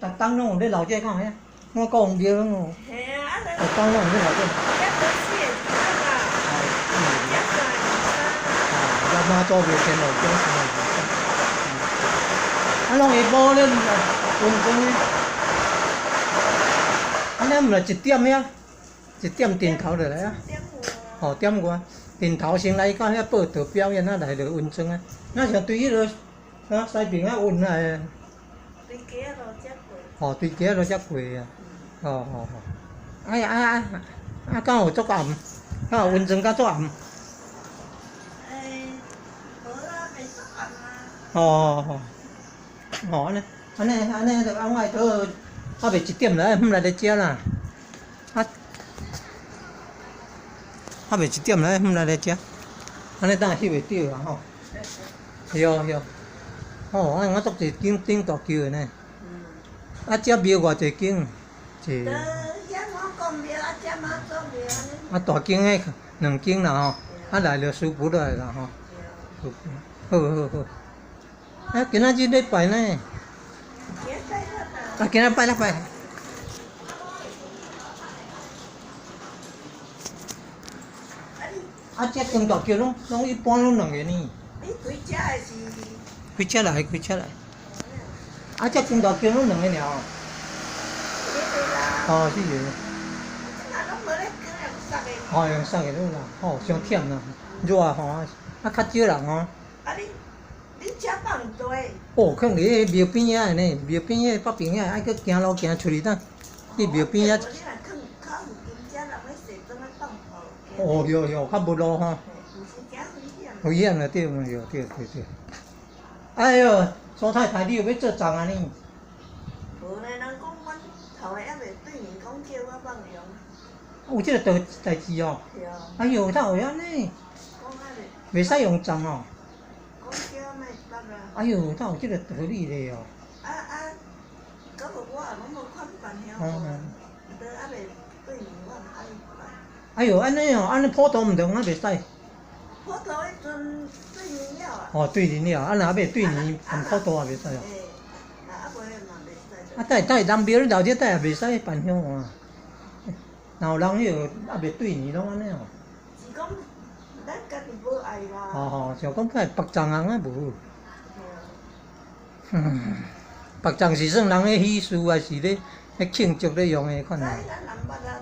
逐冬攏有咧鬧熱敢有影？我講廟攏有，嘿啊，啊逐冬攏有咧鬧熱。遮都4月23啊，遮3月23。啊，媽祖廟天后宮3月23。啊，攏下晡咧溫泉咧，按呢毋是一點遐，一點燈頭落來啊。吼，點外，燈頭先來到遐報道表演，啊來就溫泉啊。若像對彼落啊西爿遐運來。對街仔路才過。吼，對街仔路才過啊。吼吼吼。哎呀啊啊啊！敢有足暗？敢有溫泉敢足暗？欸，無啦，袂足暗啊。吼吼吼！按呢按呢按呢，就按我倒，猶未一點來，毋來咧食啦。啊，猶未一點來，毋來咧食。按呢等下翕會著啊吼。對對。吼，按我足濟間頂大橋的呢。啊，這廟偌濟間？一。啊，大間的兩間啦吼，啊來就舒服落來啦吼。好好好。啊，今仔日禮拜呢？啊，今仔拜六拜。啊，這間大橋攏攏一般攏兩个呢。你開車的是？開車來，開車來。啊，這間大橋攏兩個爾哦。哦，四個。哦，用送的好啦，吼，傷忝啦，熱吼，啊較少人吼。啊你，恁車放佗？哦，囥佇彼個廟邊仔的呢，廟邊仔北邊仔，愛閣行路行出去等，去廟邊仔。哦，對對，較無路吼。危險啦，對對對對對。哎喲，蘇太太，你有欲做傱啊呢？無呢，人講阮頭的猶未對面講叫我放羊。有這个代代誌哦。哎喲，哪會按呢？袂使用傱哦。哎喲，哪有這个道理咧哦？啊啊，閣無我也攏無款辦香都猶未對面我毋愛拜。哎喲，按呢哦，按呢普渡毋著啊袂使。普渡彼陣對年了啊。哦，對年了，啊若欲對年含普渡也袂使哦。啊袂嘛袂使。啊，等等人廟咧鬧熱，等也袂使辦香啊。若有人彼个猶未對年攏按呢哦。是講咱家己無愛啦。吼吼，像講較別傱人啊無。嗯，別傱是算人咧喜事，還是咧咧慶祝咧用的款啊？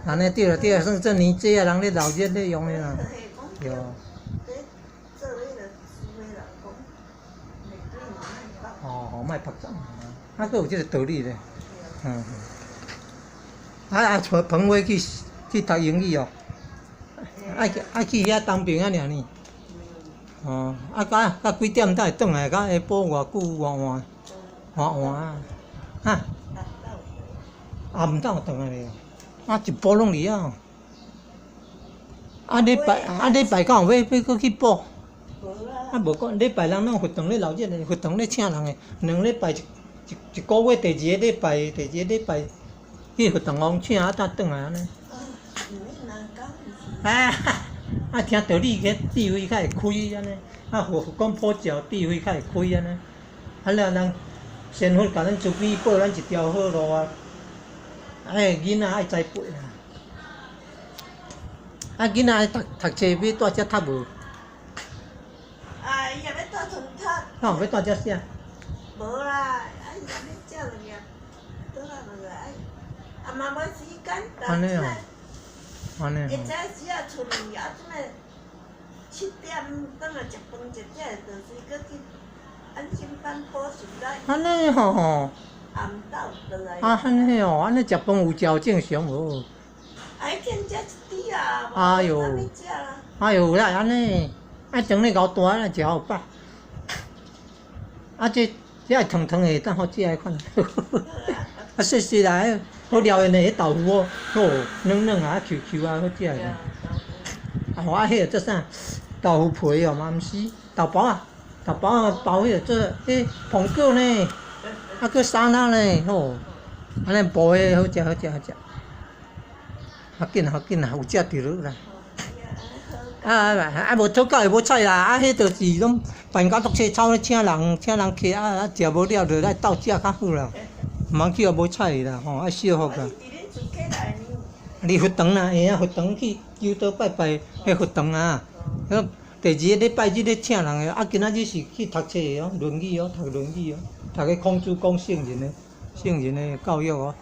按呢對啦對啦，算做年節啊，人咧鬧熱咧用的啦。對。哦吼，莫別傱，啊，閣有這个道理咧。嗯。啊啊，揣彭威去去讀英語哦，愛去愛去遐當兵仔爾呢。哦，啊，到到幾點才會轉來？到下晡偌久換換換換啊？哈？暗晝轉來咧，啊，一晡攏佇遐。啊，禮拜啊，禮拜敢有欲欲閣去補？啊，無講禮拜人攏佛堂咧鬧熱的，佛堂咧請人的，兩禮拜一一一个月，第二个禮拜，第二个禮拜去佛堂予請啊，才轉來按呢。啊，啊，聽道理，彼智慧較會開按呢，啊，佛佛講普照智慧較會開按呢。啊了，人仙佛共咱慈悲報咱一條好路啊！哎，囡仔愛栽培啦。啊，囡仔讀讀冊欲蹛遮讀無？啊，伊若欲蹛村讀。敢有欲蹛遮寫？無啦，啊，伊若欲食物件，倒來落來，啊嘛無時間。按呢哦。按呢。會早時啊出去，啊，這擺7點轉來食飯，食食就是閣去安親班補習來。按呢吼。暗晝轉來。啊，按呢哦，按呢食飯有食有正常無？啊，伊凊食一滴啊，哎喲，哎喲，哪會按呢？愛當咧𠢕大啦，食予飽。啊，這這愛燙燙的當好食的款。啊，細細來，好料的呢，彼豆腐哦，哦，軟軟啊，Q Q 啊，好食的。啊，吼，啊，彼個做啥？豆腐皮哦嘛，毋是豆包啊，豆包啊包彼個做彼蘋果呢，啊，閣沙拉呢，吼，按呢補的好食好食好食。較緊啊，較緊啊，有食著落啦。啊啊啊！無討教會無彩啦，啊，彼就是攏辦甲足凄吵咧，請人請人客啊啊，食無了就來鬥食較好啦。毋通去予無睬伊啦，吼，愛惜福啊。我是佇恁厝起來呢。離佛堂啦，會啊，佛堂去求道拜拜，彼佛堂啊。彼第二個禮拜日咧請人的，啊，今仔日是去讀冊的哦，論語哦，讀論語哦，讀彼孔子講聖人的，聖人的教育哦。